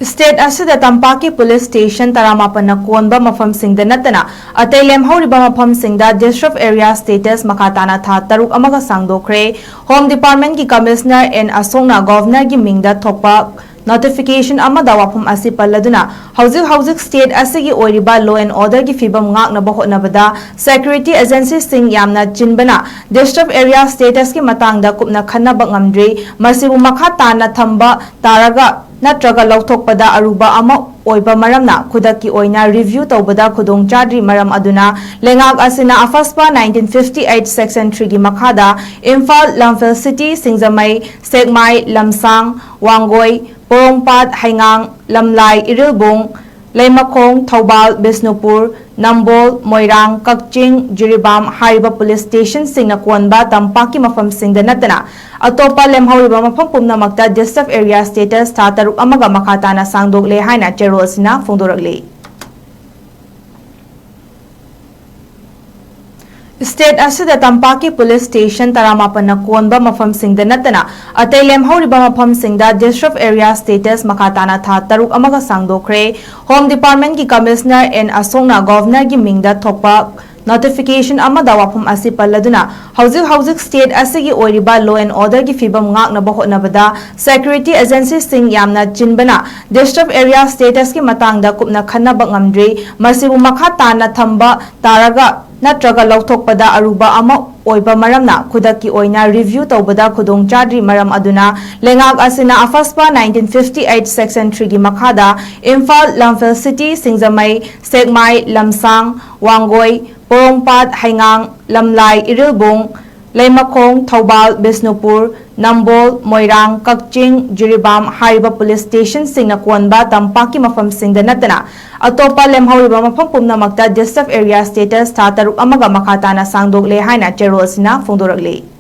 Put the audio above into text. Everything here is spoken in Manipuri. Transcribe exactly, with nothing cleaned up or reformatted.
State ꯑꯁꯤꯗ ꯇꯝꯄꯥꯛꯀꯤ police station ꯇꯔꯥꯃꯥꯄꯟꯅ ꯀꯣꯟꯕ ꯃꯐꯝꯁꯤꯡꯗ ꯅꯠꯇꯅ ꯑꯇꯩ ꯂꯦꯝꯍꯧꯔꯤꯕ ꯃꯐꯝꯁꯤꯡꯗ disturbed area status ꯃꯈꯥ ꯇꯥꯅ ꯊꯥ ꯇꯔꯨꯛ ꯑꯃꯒ ꯁꯥꯡꯗꯣꯛꯈ꯭ꯔꯦ꯫ Home Department ꯀꯤ Commissioner N ꯑꯁꯣꯛꯅ Governor ꯒꯤ ꯃꯤꯡꯗ ꯊꯣꯛꯄ notification ꯑꯃꯗ ꯋꯥꯐꯝ ꯑꯁꯤ ꯄꯜꯂꯗꯨꯅ, ꯍꯧꯖꯤꯛ ꯍꯧꯖꯤꯛ state ꯑꯁꯤꯒꯤ ꯑꯣꯏꯔꯤꯕ law and order ꯒꯤ ꯐꯤꯕꯝ ꯉꯥꯛꯅꯕ ꯍꯣꯠꯅꯕꯗ security agency ꯁꯤꯡ ꯌꯥꯝꯅ ꯆꯤꯟꯕꯅ disturbed area status ꯀꯤ ꯃꯇꯥꯡꯗ ꯀꯨꯞꯅ ꯈꯟꯅꯕ ꯉꯝꯗ꯭ꯔꯤ꯫ ꯃꯁꯤꯕꯨ ꯃꯈꯥ ꯇꯥꯅ ꯊꯝꯕ ꯇꯥꯔꯒ ꯅꯠꯇ꯭ꯔꯒ ꯂꯧꯊꯣꯛꯄꯗ ꯑꯔꯨꯕ ꯑꯃ ꯑꯣꯏꯕ ꯃꯔꯝꯅ ꯈꯨꯗꯛꯀꯤ ꯑꯣꯏꯅ review ꯇꯧꯕꯗ ꯈꯨꯗꯣꯡ ꯆꯥꯗ꯭ꯔꯤ꯫ ꯃꯔꯝ ꯑꯗꯨꯅ ꯂꯩꯉꯥꯛ ꯑꯁꯤꯅ AFSPA nineteen fifty eight section three ꯒꯤ ꯃꯈꯥꯗ ꯏꯝꯐꯥꯜ, ꯂꯝꯐꯦꯜ city, ꯁꯤꯡꯖꯃꯩ, ꯁꯦꯛꯃꯥꯏ, ꯂꯝꯁꯥꯡ, ꯋꯥꯡꯒꯣꯏ, ꯄꯣꯔꯣꯝꯄꯥꯠ, ꯍꯩꯉꯥꯡ, ꯂꯝꯂꯥꯏ, ꯏꯔꯤꯜꯕꯨꯡ, ꯂꯩꯃꯈꯣꯡ, ꯊꯧꯕꯥꯜ, ꯕꯤꯁꯅꯨꯄꯨꯔ, ꯅꯝꯕꯣꯜ, ꯃꯣꯏꯔꯥꯡ, ꯀꯛꯆꯤꯡ, ꯖꯤꯔꯤꯕꯥꯝ ꯍꯥꯏꯔꯤꯕ police station ꯁꯤꯡꯅ ꯀꯣꯟꯕ ꯇꯝꯄꯥꯛꯀꯤ ꯃꯐꯝꯁꯤꯡꯗ ꯅꯠꯇꯅ ꯑꯇꯣꯞꯄ ꯂꯦꯝꯍꯧꯔꯤꯕ ꯃꯐꯝ ꯄꯨꯝꯅꯃꯛꯇ disturbed area status ꯊꯥ ꯇꯔꯨꯛ ꯑꯃꯒ ꯃꯈꯥ ꯇꯥꯅ ꯁꯥꯡꯗꯣꯛꯂꯦ ꯍꯥꯏꯅ ꯆꯦꯔꯣꯜ ꯑꯁꯤꯅ ꯐꯣꯡꯗꯣꯔꯛꯂꯤ꯫ State ꯑꯁꯤꯗ ꯇꯝꯄꯥꯛꯀꯤ police station ꯇꯔꯥꯃꯥꯄꯟꯅ ꯀꯣꯟꯕ ꯃꯐꯝꯁꯤꯡꯗ ꯅꯠꯇꯅ ꯑꯇꯩ ꯂꯦꯝꯍꯧꯔꯤꯕ ꯃꯐꯝꯁꯤꯡꯗ disturbed area status ꯃꯈꯥ ꯇꯥꯅ ꯊꯥ ꯇꯔꯨꯛ ꯑꯃꯒ ꯁꯥꯡꯗꯣꯛꯈ꯭ꯔꯦ꯫ Home Department ꯀꯤ Commissioner N ꯑꯁꯣꯛꯅ Governor ꯒꯤ ꯃꯤꯡꯗ ꯊꯣꯛꯄ notification ꯑꯃꯗ ꯋꯥꯐꯝ ꯑꯁꯤ ꯄꯜꯂꯗꯨꯅ, ꯍꯧꯖꯤꯛ ꯍꯧꯖꯤꯛ state ꯑꯁꯤꯒꯤ ꯑꯣꯏꯔꯤꯕ law and order ꯒꯤ ꯐꯤꯕꯝ ꯉꯥꯛꯅꯕ ꯍꯣꯠꯅꯕꯗ security agency ꯁꯤꯡ ꯌꯥꯝꯅ ꯆꯤꯟꯕꯅ disturbed area status ꯀꯤ ꯃꯇꯥꯡꯗ ꯀꯨꯞꯅ ꯈꯟꯅꯕ ꯉꯝꯗ꯭ꯔꯤ꯫ ꯃꯁꯤꯕꯨ ꯃꯈꯥ ꯇꯥꯅ ꯊꯝꯕ ꯇꯥꯔꯒ ꯅꯠꯇ꯭ꯔꯒ ꯂꯧꯊꯣꯛꯄꯗ ꯑꯔꯨꯕ ꯑꯃ ꯑꯣꯏꯕ ꯃꯔꯝꯅ ꯈꯨꯗꯛꯀꯤ ꯑꯣꯏꯅ review ꯇꯧꯕꯗ ꯈꯨꯗꯣꯡ ꯆꯥꯗ꯭ꯔꯤ꯫ ꯃꯔꯝ ꯑꯗꯨꯅ ꯂꯩꯉꯥꯛ ꯑꯁꯤꯅ AFSPA nineteen fifty eight section three ꯒꯤ ꯃꯈꯥꯗ ꯏꯝꯐꯥꯜ, ꯂꯝꯐꯦꯜ city, ꯁꯤꯡꯖꯃꯩ, ꯁꯦꯛꯃꯥꯏ, ꯂꯝꯁꯥꯡ, ꯋꯥꯡꯒꯣꯏ, ꯄꯣꯔꯣꯝꯄꯥꯠ, ꯍꯩꯉꯥꯡ, ꯂꯝꯂꯥꯏ, ꯏꯔꯤꯜꯕꯨꯡ, ꯂꯩꯃꯈꯣꯡ, ꯊꯧꯕꯥꯜ, ꯕꯤꯁꯅꯨꯄꯨꯔ, ꯅꯝꯕꯣꯜ, ꯃꯣꯏꯔꯥꯡ, ꯀꯛꯆꯤꯡ, ꯖꯤꯔꯤꯕꯥꯝ ꯍꯥꯏꯔꯤꯕ police station ꯁꯤꯡꯅ ꯀꯣꯟꯕ ꯇꯝꯄꯥꯛꯀꯤ ꯃꯐꯝꯁꯤꯡꯗ ꯅꯠꯇꯅ ꯑꯇꯣꯞꯄ ꯂꯦꯝꯍꯧꯔꯤꯕ ꯃꯐꯝ ꯄꯨꯝꯅꯃꯛꯇ disturbed area status ꯊꯥ ꯇꯔꯨꯛ ꯑꯃꯒ ꯃꯈꯥ ꯇꯥꯅ ꯁꯥꯡꯗꯣꯛꯂꯦ ꯍꯥꯏꯅ ꯆꯦꯔꯣꯜ ꯑꯁꯤꯅ ꯐꯣꯡꯗꯣꯔꯛꯂꯤ꯫